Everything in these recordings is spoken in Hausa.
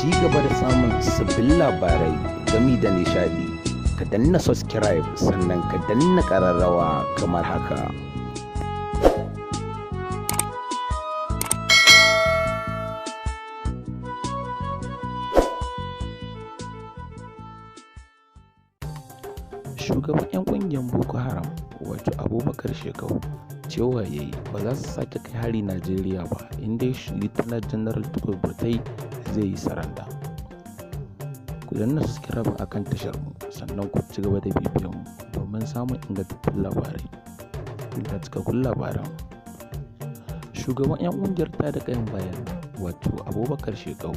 Ci gaba da samun sabbin labarai gami da nishaɗi, ka danna subscribe sannan ka danna ƙararrawa kamar haka. Shugaban 'yan ƙungiyar Boko Haram, wato Abubakar Shekau, cewa ya yi ba za su sake kai hari Najeriya ba in dai Lieutenant General Tukur Buratai zai yi saranda. Ku danna subscribe a kan tasharmu sannan ku ci gaba da bibiyan mu domin samun ingantattun labarai. Ga cikakkun labaran. Shugaban 'yan ƙungiyar tada ƙayan bayan, wato Abubakar Shekau,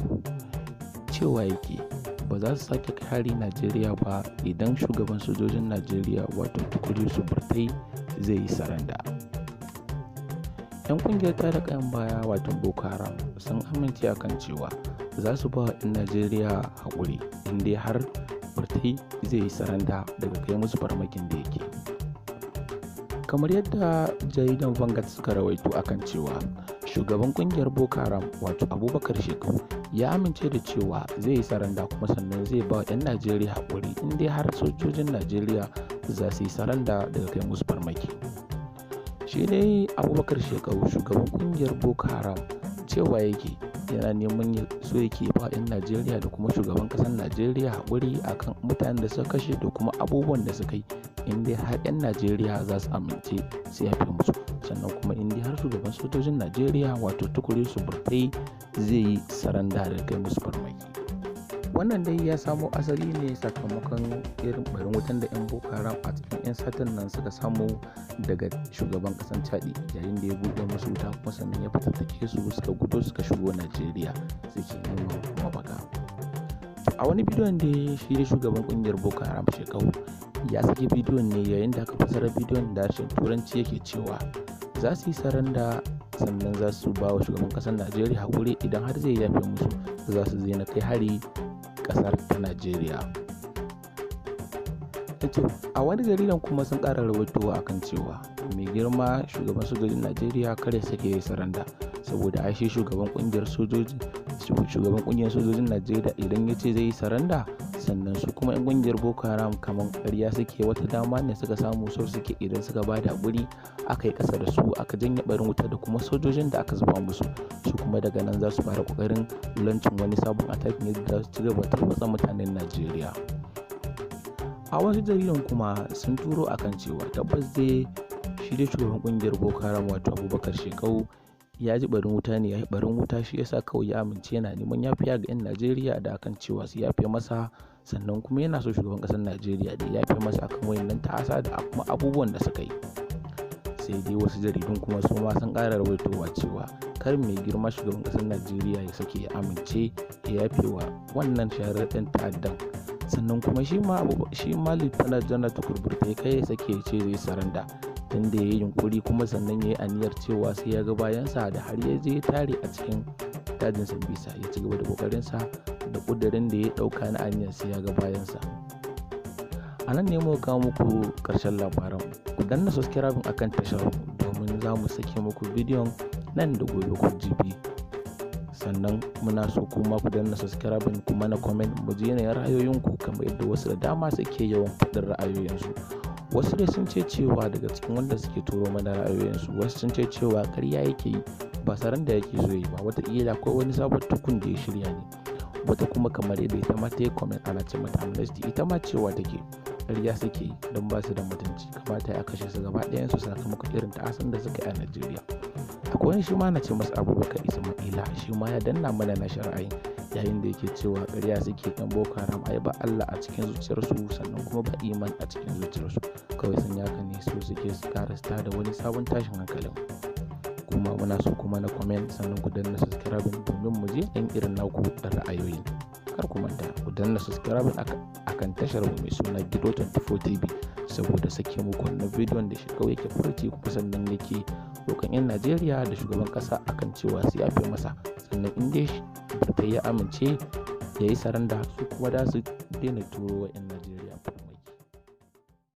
cewa yake ba za su sake kai hari Najeriya ba idan shugaban sojojin Najeriya, wato Tukur Yusuf Buratai, zai yi saranda. 'Yan kungiyar tada kayan baya, wato Boko Haram, sun amince akan cewa za su ba wa 'yan Najeriya haƙuri in dai har Buratai zai yi saranda daga kai musu farmakin da yake. Kamar yadda jaridan Vanguard suka rawaito akan cewa shugaban kungiyar Boko Haram, wato Abubakar Shekau, ya amince da cewa zai yi saranda kuma sannan zai ba 'yan Najeriya haƙuri in dai har sojojin Najeriya za su yi saranda daga kai musu farmaki. Shi dai Abubakar Shekau, shugaban kungiyar Boko Haram, cewa yake yana neman so yake ba 'yan Najeriya da kuma shugaban ƙasar Najeriya haƙuri akan mutanen da suka kashe da kuma abubuwan da suka yi, in dai har 'yan Najeriya za su amince su yafe musu, sannan kuma in dai har shugaban sojojin Najeriya, wato Tukur Yusuf Buratai, zai yi saranda da kai musu farmaki. Wannan dai ya samo asali ne sakamakon irin barin wutan da 'yan Boko Haram a cikin 'yan satin nan suka samu daga shugaban kasan Chadi, yayin da ya buɗe musu wuta kuma sannan ya fatattake su, suka gudo suka shigo Najeriya suke neman mafaka. A wani bidiyon da shi da shugaban kungiyar Boko Haram Shekau ya saki bidiyon ne, yayin da aka fasara bidiyon da harshen Turanci, yake cewa za su yi saranda sannan za su ba wa shugaban kasar Najeriya haƙuri idan har zai yafe musu, za su daina kai hari kasar ta Najeriya. A wani jaridan kuma sun ƙara rawaitowa akan cewa mai girma shugaban sojojin Najeriya kar ya sake ya saranda, saboda ai shi shugaban kungiyar sojojin Najeriya idan ya ce zai yi saranda, sannan su kuma 'yan kungiyar Boko Haram kamar ƙarya suke, wata dama ne suka samu, so suke idan suka ba da haƙuri aka yi ƙasa da su, aka janye barin wuta da kuma sojojin da aka zuba musu, su kuma daga nan za su fara ƙoƙarin launching wani sabon attacking yadda za su ci gaba tarwatsa mutanen Najeriya. A wasu jaridan kuma sun turo akan cewa tabbas dai shi dai shugaban kungiyar Boko Haram, wato Abubakar Shekau, ya ji barin wuta ne, ya yi barin wuta, shi yasa kawai ya amince yana neman yafiya ga 'yan Najeriya da akan cewa su yafe masa, sannan kuma yana so shugaban ƙasar Najeriya da ya yafe masa akan wayannan ta'asa da kuma abubuwan da suka yi. Sai dai wasu jaridun kuma su ma sun ƙara rawaitowa cewa kar mai girma shugaban ƙasar Najeriya ya sake ya amince ya yafe wa wannan shahararren ta'addan, sannan kuma shi ma Lieutenant General Tukur Buratai kai ya sake ya ce zai saranda, tunda ya yi yunkuri kuma sannan ya yi aniyar cewa sai ya ga bayansa, da har ya je tare a cikin dajin Sambisa ya ci gaba da kokarinsa da kudirin da ya dauka na aniyar sai ya ga bayansa. A nan ne muka kawo muku karshen labaran. Ku danna subscribe akan tashar domin za mu sake muku bidiyon nan da gobe ko jibi. Sannan muna so kuma ku danna subscribe kuma na comment, mu ji yanayin ra'ayoyinku, kamar yadda wasu da dama suke yawan faɗin ra'ayoyinsu. Wasu dai sun ce cewa, daga cikin wanda suke turo mana ra'ayoyinsu, wasu sun ce cewa ƙarya yake yi, ba saranda yake so yi ba, wataƙila ko wani sabon tukun da ya shirya ne. Wata kuma, kamar yadda ita ma ta yi comment, ana ce mata Amnesty, ita ma cewa take ƙarya suke yi don ba su da mutunci, kamata ya kashe su gaba ɗayansu sakamakon irin ta'asan da suka yi a Najeriya. Akwai wani shi ma na ce masa Abubakar Ismaila, shi ma ya danna mana na ra'ayin, yayin da yake cewa ƙarya suke, yan Boko Haram ai ba Allah a cikin zuciyarsu, sannan kuma ba iman a cikin zuciyarsu, kawai sun yaka ne so suke su karasta da wani sabon tashin hankalin. Kuma muna so kuma na comment, sannan ku danna subscribe domin mu je yan irin naku da ra'ayoyin. Kar ku manta ku danna subscribe akan tashar mu mai suna Gido 24 TV, saboda sake muku wannan bidiyon da shi kawai yake furci kuma sannan yake roƙon 'yan Najeriya da shugaban ƙasa akan cewa su yafe masa, sannan in dai Buratai ya amince ya yi saranda, su kuma da su daina turo wa 'yan Najeriya.